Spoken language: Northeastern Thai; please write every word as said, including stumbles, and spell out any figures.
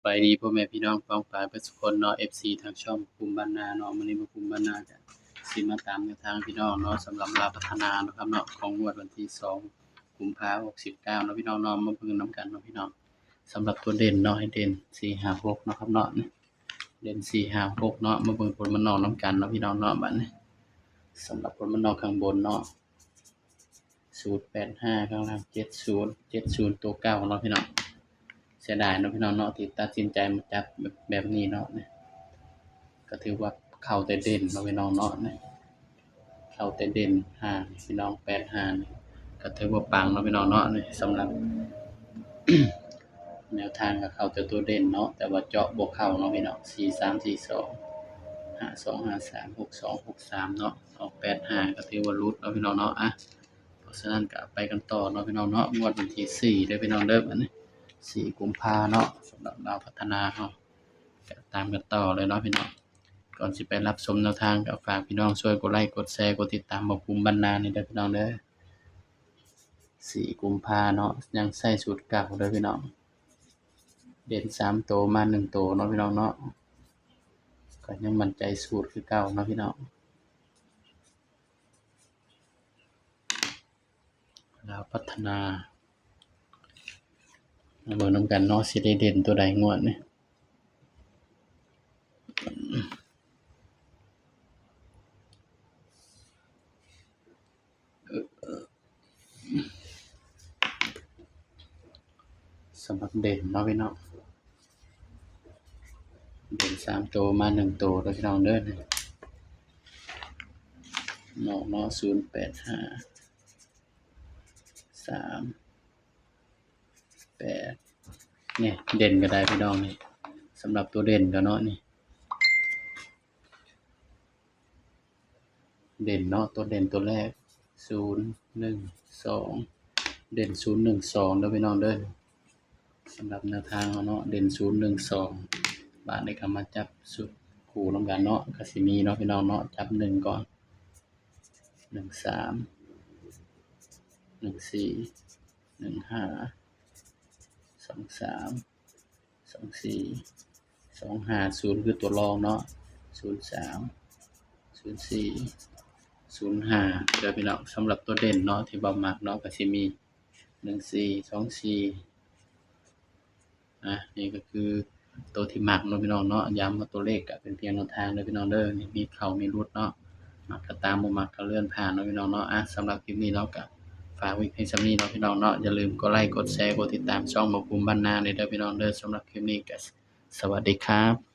สบายดีพ่อแม่พี่น้องป้องปายเบิดสุคนเนาะ เอฟซี ทางช่องภูมิบ้านนาเนาะ มื้อนี้มาภูมิบ้านนาก็สิมาตามแนวทางพี่น้องเนาะ สำหรับลาวพัฒนาเนาะครับเนาะ ของงวดวันที่สองกุมภาหกสิบเก้าเนาะพี่น้องเนาะ มาเบิ่งนำกันเนาะพี่น้อง สำหรับตัวเด่นเนาะ ให้เด่นสี่ห้าหกเนาะครับเนาะ เด่นสี่ห้าหกเนาะ มาเบิ่งผลมันออกนำกันเนาะพี่น้องเนาะ บัดนี้ สำหรับผลมันออกข้างบนเนาะ ศูนย์แปดห้า ข้างล่าง เจ็ดศูนย์ เจ็ดศูนย์ ตัวเก่าเนาะพี่น้อง เสียดายเนาะพี่น้องเนาะ ที่ตัดสินใจมาจับแบบ แบบนี้เนาะ นี่ ก็ถือว่าเข้าแต่เด่นเนาะพี่น้องเนาะ นี่ เข้าแต่เด่น ห้า พี่น้อง แปดห้า นี่ ก็ถือว่าปังเนาะพี่น้องเนาะ นี่ สำหรับ แนวทางก็เข้าแต่ตัวเด่นเนาะ แต่ว่าเจาะบ่เข้าเนาะพี่น้อง สี่สามสี่สอง ห้าสองห้าสาม หกสองหกสาม เนาะ ออก แปดห้า ก็ถือว่าหลุดเนาะพี่น้องเนาะ อ่ะ เพราะฉะนั้นก็ไปกันต่อเนาะพี่น้องเนาะ งวดวันที่สี่เด้อพี่น้องเด้อ อันนี้ สี่กุมภาเนาะ สำหรับลาวพัฒนาเฮา ก็ตามกันต่อเลยเนาะพี่น้อง ก่อนสิไปรับชมแนวทางก็ฝากพี่น้องช่วยกดไลค์ กดแชร์ กดติดตามบ่าวภูมิบ้านนานี่เด้อพี่น้องเด้อ สี่กุมภาเนาะ ยังใช้สูตรเก่าเด้อพี่น้อง เด่นสามตัวมาหนึ่งตัวเนาะพี่น้องเนาะ ก็ยังมั่นใจสูตรคือเก่าเนาะพี่น้อง ลาวพัฒนา มาเบิ่งนำกันเนาะ สิได้เด่นตัวใดงวดนี้ สำหรับเด่นเนาะพี่น้อง เด่นสามตัวมาหนึ่งตัวเด้อพี่น้องเด้อ เนาะ เนาะ ศูนย์แปดห้า สามแปด นี่ เด่นก็ได้พี่น้องนี่ สำหรับตัวเด่นก็เนาะนี่ เด่นเนาะ ตัวเด่นตัวแรก ศูนย์หนึ่งสอง เด่น ศูนย์หนึ่งสอง เด้อพี่น้องเด้อ สำหรับแนวทางเฮาเนาะ เด่น ศูนย์หนึ่งสอง บาดนี้ก็มาจับสูตรคู่นำกันเนาะ ก็สิมีเนาะพี่น้องเนาะ จับหนึ่งก่อน หนึ่งสาม หนึ่งสี่ หนึ่งห้า สองสาม สองสี่ สองห้า ศูนย์ คือตัวรองเนาะ ศูนย์สาม ศูนย์สี่ ศูนย์ห้า เด้อพี่น้อง สำหรับตัวเด่นเนาะ ที่บ่าวมักเนาะ ก็สิมี หนึ่งสี่ สองสี่ อ่ะ นี่ก็คือตัวที่มักเนาะพี่น้องเนาะ ย้ำว่าตัวเลขก็เป็นเพียงแนวทางเด้อพี่น้องเด้อ นี่มีเข้ามีหลุดเนาะ มักก็ตาม บ่มักก็เลื่อนผ่านเนาะพี่น้องเนาะ อ่ะ สำหรับคลิปนี้เนาะก็ฝากไว้เพียงส่ำนี้เนาะพี่น้องเนาะ อย่าลืมกดไลค์ กดแชร์ กดติดตามช่องบ่าวภูมิบ้านนาเด้อพี่น้องเด้อ สำหรับคลิปนี้ก็สวัสดีครับ